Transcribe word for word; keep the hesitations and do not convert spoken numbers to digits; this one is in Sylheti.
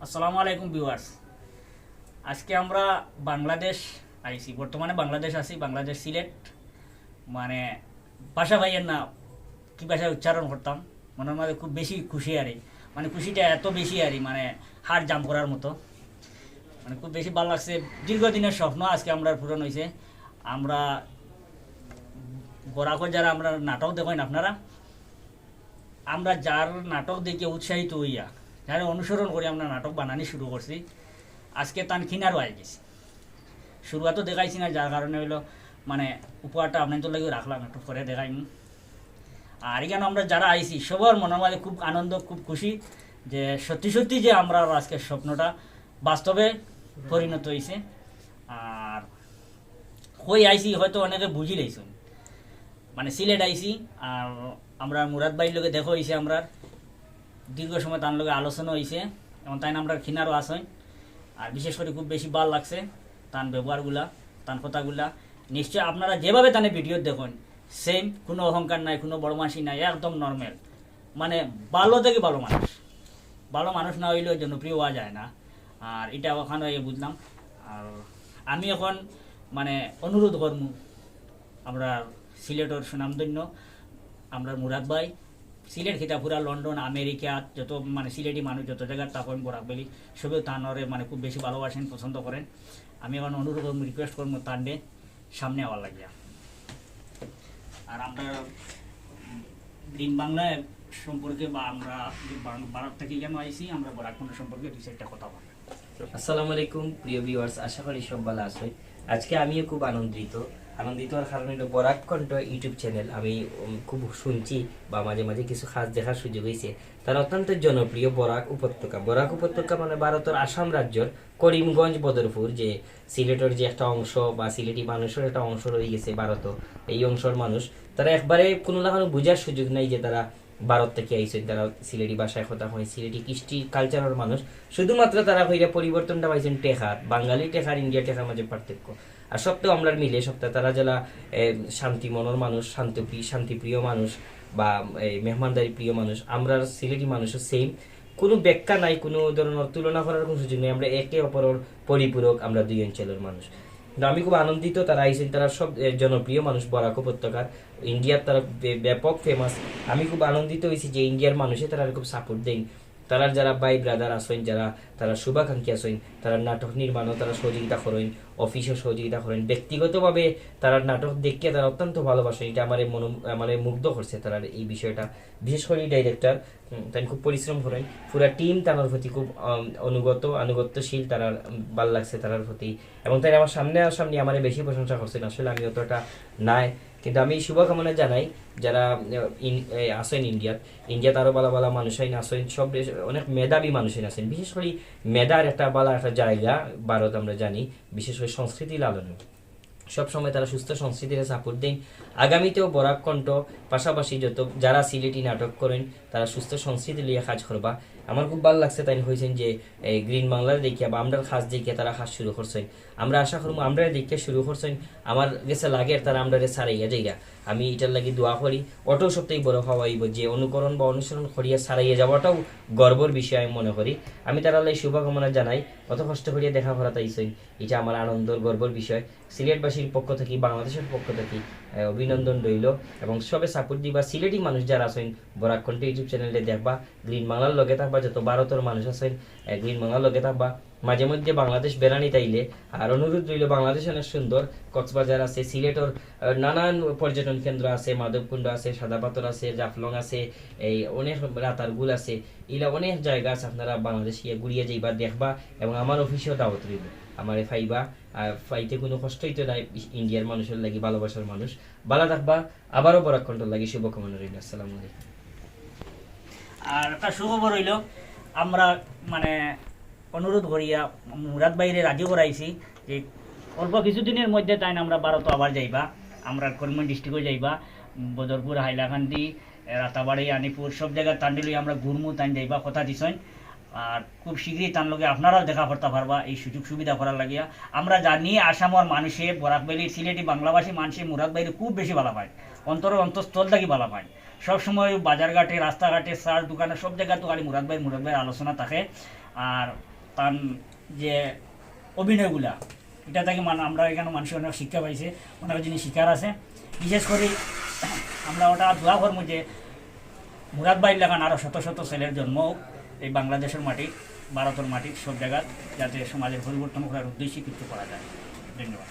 আসসালামু আলাইকুম ভিউয়ার্স, আজকে আমরা বাংলাদেশ আইছি, বর্তমানে বাংলাদেশ আছি, বাংলাদেশ সিলেট। মানে ভাষা পাইয়ার না, কি ভাষায় উচ্চারণ করতাম, মনর মাঝে খুব বেশি খুশি আরি। মানে খুশিটা এত বেশি আরি, মানে হার্ট জাম্প করার মতো। মানে খুব বেশি ভালা লাগছে, দীর্ঘদিনের স্বপ্ন আজকে আমরার পূরণ অইছে। আমরা বরাকর যারা আমরার নাটক দেখইন আপনারা, আমরা যার নাটক দেখিয়া উৎসাহিত অইয়া, যারে অনুসরণ করি আমরা নাটক বানানি শুরু করছি, আজকে তান কিনারও আই গেছি। শুরুয়াতও দেখাইছি না, যার কারণে অইলো মানে উপহারটা আপনাইনতর লাগিও রাখলাম, একটু পরে দেখাইমু। আর ইখানো আমরা যারা আইছি সবার মনর মাঝে খুব আনন্দ, খুব খুশি যে সত্যি সত্যি যে আমরার আজকের স্বপ্নটা বাস্তবে পরিণত অইছে। আর কই আইছি হয়তো অনেকে বুঝি লাইছইন, মানে সিলেট আইছি। আর আমরার মুরাদ ভাইর লগে দেখা অইছে, আমরার দীর্ঘ সময় তান লগে আলোচনা অইছে, এবং তাইন আমরার কিনারও আছইন। আর বিশেষ করি খুব বেশি ভালা লাগছে তান ব্যবহারগুলা, তান কথাগুলা। নিশ্চয় আপনারা যেভাবে তানে ভিডিও দেখইন, সেম, কুনু অহংকার নাই, কুনু বড় মানসি নাই, একদম নরমাল, মানে ভালা থাকি ভালা মানুষ। ভালা মানুষ না অইলেও জনপ্রিয় অওয়া যায় না। আর ইটা অখানো আইয়া বুঝলাম। আর আমি অখন মানে অনুরোধ করমু আমরার সিলেটর সুনামধন্য আমরার মুরাদ ভাই, সিলেট কিতা পুরা লন্ডন, আমেরিকা, যত মানে সিলেটি মানুষ যত জাগাত থাকইন বরাক ভ্যালি, সবে তানরে মানে খুব বেশি ভালোবাসেন, পছন্দ করেন। আমি অখন অনুরোধ করমু, রিকোয়েস্ট করমু তানরে সামনে আওয়ার লাগিয়া। আর আমরা গ্রিন বাংলা সম্পর্কে বা আমরা যে বাং-, ভারত থাকি কেন আইছি, আমরা বরাক কণ্ঠ সম্পর্কে দুই চাইরটা কথা বলি। আসসালামু আলাইকুম প্রিয় ভিউয়ার্স, আশা করি সব ভালা আছইন। আজকে আমিও খুব আনন্দিত। আনন্দিত অওয়ার কারণ অইলো বরাক কণ্ঠ YouTube চ্যানেল আমি, উম, খুব শুনছি বা মাঝে মাঝে কিছু কাজ দেখার সুযোগ অইছে। তারা অত্যন্ত জনপ্রিয় বরাক উপত্যকা। বরাক উপত্যকা মানে ভারতর আসাম রাজ্যর করিমগঞ্জ বদরপুর, যে সিলেটর যে একটা অংশ বা সিলেটি মানুষর একটা অংশ রইগেছে ভারতো, এই অংশর মানুষ, তারা একবারে কুনু লাখানো বুঝার সুযোগ নাই যে তারা ভারত থাকি আইছইন, তারা সিলেটি ভাষায় কথা কইন, সিলেটি কৃষ্টি কালচারর মানুষ। শুধুমাত্র তারা কইরা পরিবর্তনটা পাইছইন টেকার, বাঙালি টেকার, ইন্ডিয়া টেকার মাঝে পার্থক্য। আর সব তো আমরার মিলে, সব তো তারা যেলা, এ, শান্তি মনর মানুষ, শান্তিপ্রি-, শান্তিপ্রিয় মানুষ বা, এ, মেহমানদারি প্রিয় মানুষ, আমরার সিলেটি মানুষও সেম। কুনু ব্যাখ্যা নাই, কুনু ধরনর তুলনা করার কুনু সুযোগ নাই। আমরা একে অপরর পরিপূরক, আমরা দুই অঞ্চলর মানুষ। কিন্তু আমি খুব আনন্দিত, তারা আইছইন, তারা সব, এ, জনপ্রিয় মানুষ বরাক উপত্যকার। ইন্ডিয়াত তারা বে-, ব্যাপক ফেমাস। আমি খুব আনন্দিত অইছি যে ইন্ডিয়ার মানুষে তারারে খুব সাপোর্ট দেইন। তারার যারা ভাই ব্রাদার আছইন, যারা তারা শুভাকাঙ্ক্ষী আছইন, তারা নাটক নির্মাণও তারা সহযোগিতা করইন, অফিসও সহযোগিতা করইন। ব্যক্তিগতভাবে তারার নাটক দেখিয়া তারা অত্যন্ত ভালোবাসইন। ইটা আমারে মনো-, আমারে মুগ্ধ করছে তারার এই বিষয়টা। বিশেষ করি ডাইরেক্টর, হুম, তাইন খুব পরিশ্রম করইন। পুরা টিম তানর প্রতি খুব, আম, অনুগত, আনুগত্যশীল, তারার, উম, ভালা লাগছে তারার প্রতি। এবং তাইন আমার সামনে আর সামনে আমারে বেশি প্রশংসা করছইন। আসলে আমি অতটা নায়, কিন্তু আমি শুভকামনা জানাই যারা, আহ, ইন-, এ, আছইন ইন্ডিয়াত, ইন্ডিয়াত আরো ভালা ভালা মানুষ আইন আছইন, সব দেশ, অনেক মেধাবী মানুষ আইন আছইন। বিশেষ করি মেধার একটা ভালা একটা জায়গা ভারত আমরা জানি, বিশেষ করি সংস্কৃতি লালনে। সবসময় তারা সুস্থ সংস্কৃতিরে সাপোর্ট দেইন। আগামীতেও বরাক কণ্ঠ পাশাপাশি যত যারা সিলেটি নাটক করইন, তারা সুস্থ সংস্কৃতি লইয়া কাজ করবা। আমার খুব ভালা লাগছে, তাইন কইছইন যে, এ, গ্রিন বাংলার দেখিয়া বা আমরার কাজ দেখিয়া তারা কাজ শুরু করছইন। আমরা আশা করমু, আমরারে দেখিয়া শুরু করছইন, আমার গেছে লাগের তারা আমরারে ছাড়াইয়া যাইরা। আমি ইটার লাগি দোয়া করি। অটাউ সবথেকে বড় পাওয়া অইবো যে অনুকরণ বা অনুসরণ করিয়া ছাড়াইয়া যাওয়াটাউ গর্বর বিষয় আমি মনে করি। আমি তারার লাগি শুভকামনা জানাই। অত কষ্ট করিয়া দেখা করাত আইছইন, ইটা আমার আনন্দর, গর্বর বিষয়। সিলেটবাসীর পক্ষ থাকি, বাংলাদেশর পক্ষ থাকি, এ, অভিনন্দন রইলো এবং সবে সাপোর্ট দিবা। সিলেটি মানুষ যারা আছইন, বরাক কণ্ঠ YouTube চ্যানেলটা দেখবা, গ্রিন বাংলার লগে থাকবা, যত ভারতর মানুষ আছইন, এ, গ্রিন বাংলার লগে থাকবা। মাঝে মধ্যে বাংলাদেশ বেড়ানিত আইলে, আর অনুরোধ রইলো, বাংলাদেশ অনেক সুন্দর, কক্সবাজার আছে, সিলেটর, এ, নানান পর্যটন কেন্দ্র আছে, মাধবকুণ্ড আছে, সাদা পাথর আছে, জাফলং আছে, এই অনেক রাতারগুল আছে, ইলা অনেক জায়গা আছে, আপনারা বাংলাদেশ গিয়া ঘুরিয়া যাইবা, দেখবা এবং আমার অফিসেও দাওয়াত রইলো, আমারে পাইবা। আর পাইতে কুনু কষ্ট অইতো নায়, ইন্ডিয়ার মানুষর লাগি ভালোবাসার মানুষ। ভালা থাকবা, আবারও বরাক কণ্ঠর লাগি শুভকামনা রইলো। আসসালামু আলাইকুম। আর একটা সুখবর অইলো, আমরা মানে অনুরোধ করিয়া মুরাদ ভাইরে রাজি করাইছি যে অল্প কিছুদিনের মধ্যে তাইন আমরা ভারতো আবার যাইবা, আমরা করিমগঞ্জ ডিস্ট্রিক্টও যাইবা, বদরপুর, হাইলাকান্দি, রাতাবাড়ি, আনিপুর, সব জাগাত তানরে লইয়া আমরা ঘুরমু, তাইন যাইবা, কথা দিছইন। আর খুব শীঘ্রই তান লগে আপনারাও দেখা করতা পারবা, এই সুযোগ সুবিধা করার লাগিয়া। আমরা জানি আসামর মানুষে, বরাক ভ্যালির সিলেটি বাংলাভাষী মানুষে মুরাদ ভাইরে খুব বেশি ভালা পাইন, অন্তরর অন্তঃস্থল থাকি ভালা পাইন। সবসময় বাজারঘাটে, রাস্তাঘাটে, চার দোকানে, সব জাগাত তো খালি মুরাদ ভাই, মুরাদ ভাইর আলোচনা থাকে। আর তান যে অভিনয়গুলা, ইটা থাকি মান-, আমরা ইখানো মানষে অনেক শিক্ষা পাইছে, অনেক জিনিস শিখার আছে। বিশেষ করি আমরা ওটা দোয়া করমু যে মুরাদ ভাইর লাখান আরও শত শত ছেলের জন্ম হোক এই বাংলাদেশর মাটিত, ভারতর মাটিত, সব জাগাত, যাতে সমাজর পরিবর্তন করার উদ্দেশ্যে কিছু করা যায়। ধন্যবাদ।